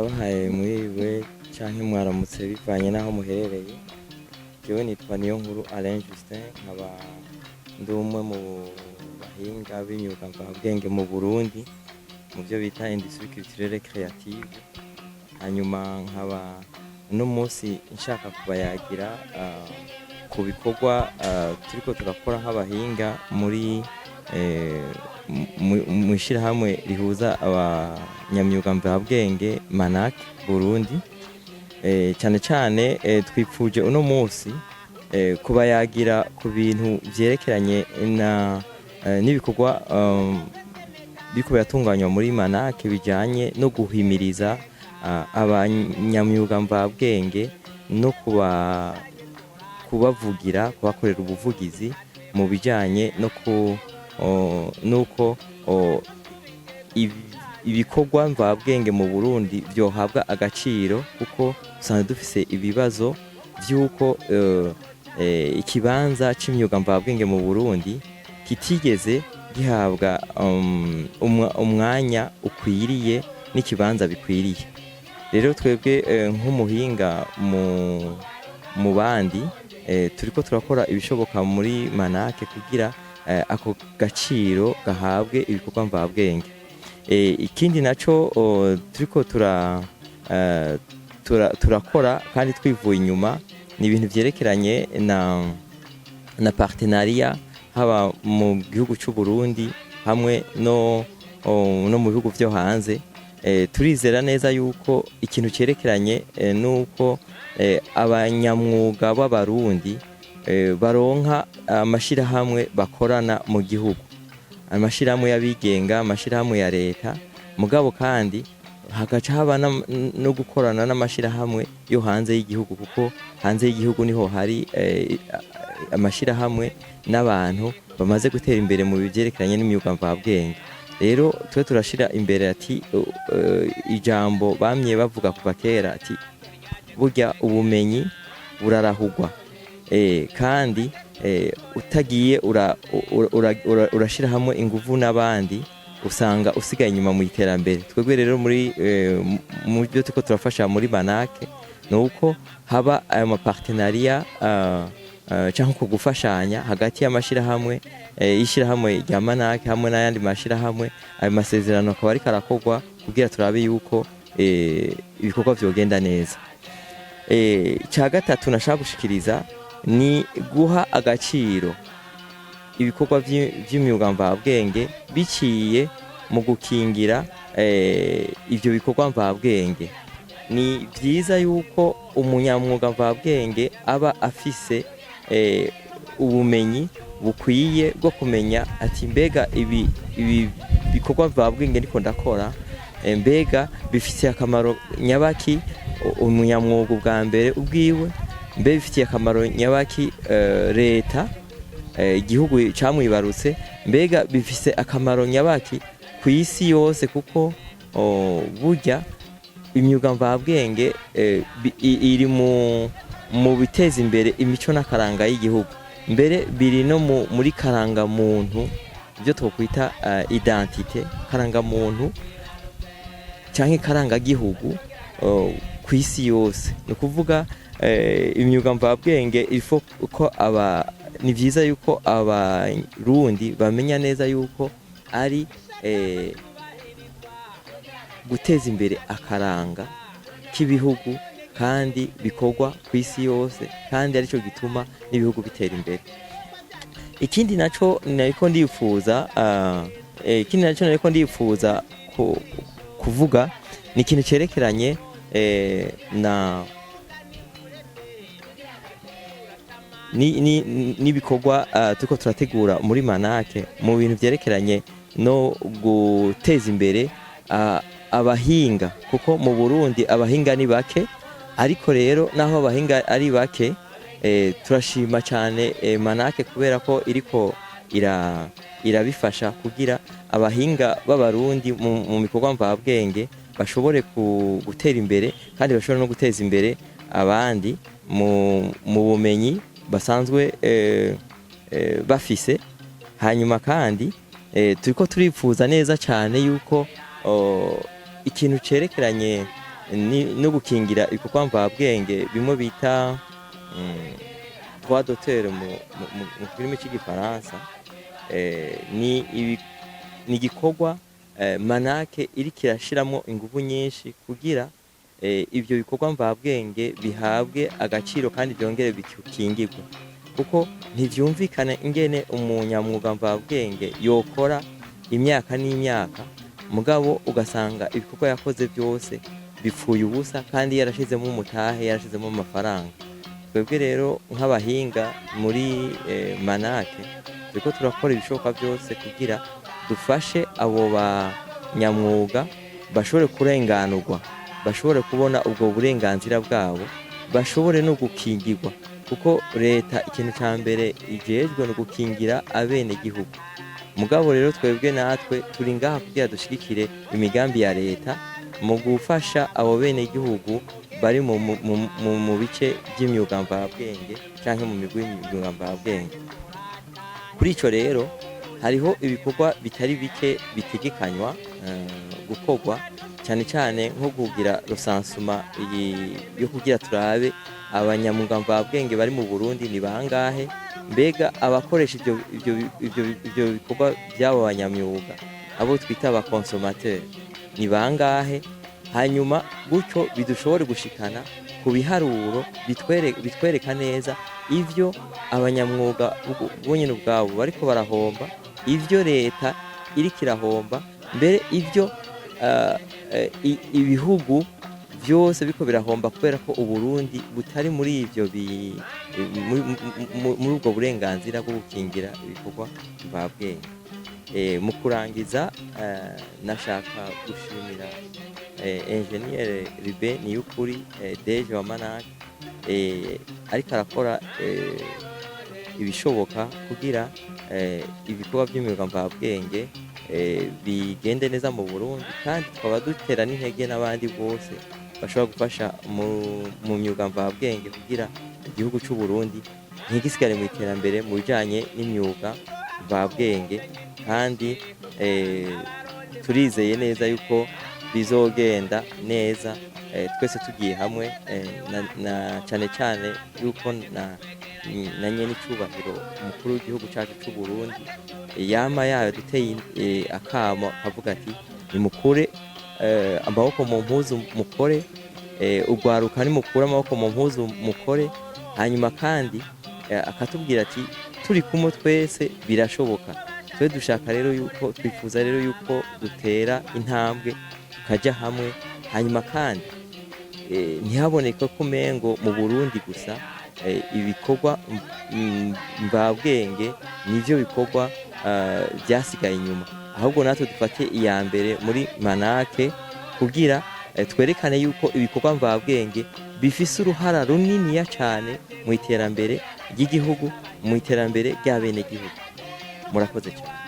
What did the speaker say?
Abahaye mwiriwe canke mwaramutse bivanye n'aho muherereye. Jewe nitwa Niyonkuru Alain Justin, nkaba ndi umwe mu bahinga b'imyuga mvabwenge mu Burundi, mu vyo bita industrie culturelle créative. Hanyuma nkaba uno munsi nshaka kubayagira ku bikorwa turiko turakora nk'abahinga muri mw'ishirahamwe rihuza abanyamyuga mvabwenge, MANAAC Burundi. Cane cane twipfuje uno munsi kubayagira ku bintu vyerekeranye na n'ibikorwa biriko biratunganywa muri MANAAC bijanye no guhimiriza abanyamyuga mvabwenge no kubavugira, kubakorera ubuvugizi mu bijanye no ku nuko ibikorwa mvabwenge mu Burundi vyohabwa agaciro, kuko dusanzwe dufise ibibazo vy'uko ikibanza c'imyuga mvabwenge mu Burundi kitigeze gihabwa umwanya ukwiriye n'ikibanza bikwiriye. Rero twebwe nk'umuhinga mu bandi, turiko turakora ibishoboka muri MANAAC kugira ako gaciro gahabwe ibikorwa mvabwenge. Ikindi naco turiko turakora kandi twivuye inyuma ni ibintu vyerekeranye na partenariat, haba mu gihugu c'u Burundi hamwe no mu bihugu vyo hanze. Turizera neza yuko ikintu cerekeranye nuko abanyamwuga b'Abarundi baronka amashirahamwe bakorana mu gihugu, amashirahamwe y'abigenga, amashirahamwe ya leta, mugabo kandi hagaca haba no gukorana n'amashirahamwe yo hanze y'igihugu, kuko hanze y'igihugu niho hari amashirahamwe n'abantu bamaze gutera imbere mu byerekeranye n'imyuga mvabwenge. Rero twe turashira imbere ati ijambo bamye bavuga kuva kera, ati burya ubumenyi burarahugwa, kandi utagiye urashira hamwe inguvu n'abandi, usanga usigaye inyuma mu iterambere. Twebwe rero muri mu byo turiko turafasha muri MANAAC ni uko haba ayo ma partenariat cyangwa uko gufashanya hagati y'amashirahamwe, y'ishirahamwe rya MANAAC hamwe n'ayandi mashirahamwe. Ayo masezerano akaba ariko arakorwa kugira turabe yuko ibikorwa vyogenda neza. Icya gatatu nashaka gushikiriza ni guha agaciro ibikorwa vy'imyuga mvabwenge biciye mu gukingira ivyo bikorwa mvabwenge. Ni vyiza yuko umunyamwuga mvabwenge aba afise ubumenyi bukwiye bwo kumenya ati mbega ibi bikorwa mvabwenge ndiko ndakora, mbega bifitiye akamaro nyabaki umunyamwuga ubwa mbere ubwiwe, mbe bifitiye akamaro nyabaki leta, igihugu camwibarutse, mbega bifise akamaro nyabaki ku isi yose? Kuko burya imyuga mvabwenge iri mu biteza imbere imico n'akaranga y'igihugu, mbere biri no muri karangamuntu, ibyo twokwita identité, karangamuntu canke karangagihugu ku isi yose. Ni ukuvuga imyuga mvabwenge ifo ko aba ni vyiza yuko Abarundi bamenya neza yuko ari guteza imbere akaranga k'ibihugu, kandi bikorwa ku isi yose, kandi aricyo gituma n'ibihugu bitera imbere. Ikindi naco nariko ndifuza kuvuga ni ikintu cerekeranye na n'ibikorwa turiko turategura muri MANAAC mu bintu vyerekeranye no guteza imbere abahinga, kuko mu Burundi abahinga ni bake. Ariko rero naho abahinga ari bake, turashima cyane MANAAC kubera ko iriko irabifasha kugira abahinga b'Abarundi mu bikorwa mvabwenge bashobore gutera imbere, kandi bashobore no guteza imbere abandi mu bumenyi basanzwe bafise. Hanyuma kandi turiko turipfuza neza cyane yuko ikintu cerekeranye no gukingira ibikorwa mvabwenge, bimwe bita droit d'auteur mu kirimi c'igifaransa, ni igikorwa Manake iriko irashiramwo inguvu nyinshi kugira ivyo bikorwa mvabwenge bihabwe agaciro kandi vyongere bikingirwe, kuko ntivyumvikana ingene umunyamwuga mvabwenge yokora imyaka n'imyaka, mugabo ugasanga ibikorwa yakoze byose bipfuye ubusa kandi yarashizemo umutahe, yarashizemo amafaranga. Twebwe rero nk'abahinga muri Manake turiko turakora ibishoboka byose kugira dufashe abo banyamwuga bashobore kurenganurwa, bashobore kubona ubwo burenganzira bwabo, bashobore no gukingirwa, kuko leta ikintu ca mbere ijejwe ni ugukingira abenegihugu. Mugabo rero twebwe natwe turi ngaha kugira dushigikire imigambi ya leta mu gufasha abo benegihugu bari mu bice by'imyuga mvabwenge canke mu migwi y'imyuga mvabwenge. Kuri ico rero hariho ibikorwa bitari bike bitegekanywa gukorwa, cyane cyane nko kugira recensement yo kugira turabe abanyamwuga mvabwenge bari mu Burundi ni bangahe, mbega abakoresha ivyo bikorwa by'abo banyamyuga, abo twita aba consommateurs, ni bangahe, hanyuma gutyo bidushobore gushikana ku biharuro bitwereka neza ivyo abanyamwuga bonyene ubwabo bariko barahomba, ivyo leta iriko irahomba, mbere ivyo ibihugu byose biriko birahomba, kubera ko Uburundi butari muri ivyo muri ubwo burenganzira bwo gukingira ibikorwa mvabwenge. Mu kurangiza, nashaka gushimira Engineer Ribe Niyukuri, DG wa Manake, ariko arakora ibishoboka kugira ibikorwa by'imyuga mvabwenge bigende neza mu Burundi, kandi tukaba dutera n'intege n'abandi bose bashobora gufasha mu myuga mvabwenge kugira igihugu c'u Burundi ntigisigare mu iterambere mu bijanye n'imyuga mvabwenge. Kandi turizeye neza yuko bizogenda neza twese tugiye hamwe, na cane cane yuko na nyene icubahiro umukuru w'igihugu cacu c'u Burundi yama yayo duteye akamo akavuga ati: "Nimukure amaboko mu mpuzu mukore, urwaruka, nimukure amaboko mu mpuzu mukore." Hanyuma kandi akatubwira ati: "Turi kumwe twese birashoboka." Twe dushaka rero yuko, twifuza rero yuko dutera intambwe tukaja hamwe, hanyuma kandi ntihaboneke ko umengo mu Burundi gusa ibikorwa mvabwenge nivyo bikorwa vyasigaye inyuma, ahubwo natwe dufate iya mbere muri Manake kugira twerekane yuko ibikorwa mvabwenge bifise uruhara runiniya cane mu iterambere ry'igihugu, mu iterambere ry'abenegihugu. Murakoze cyane.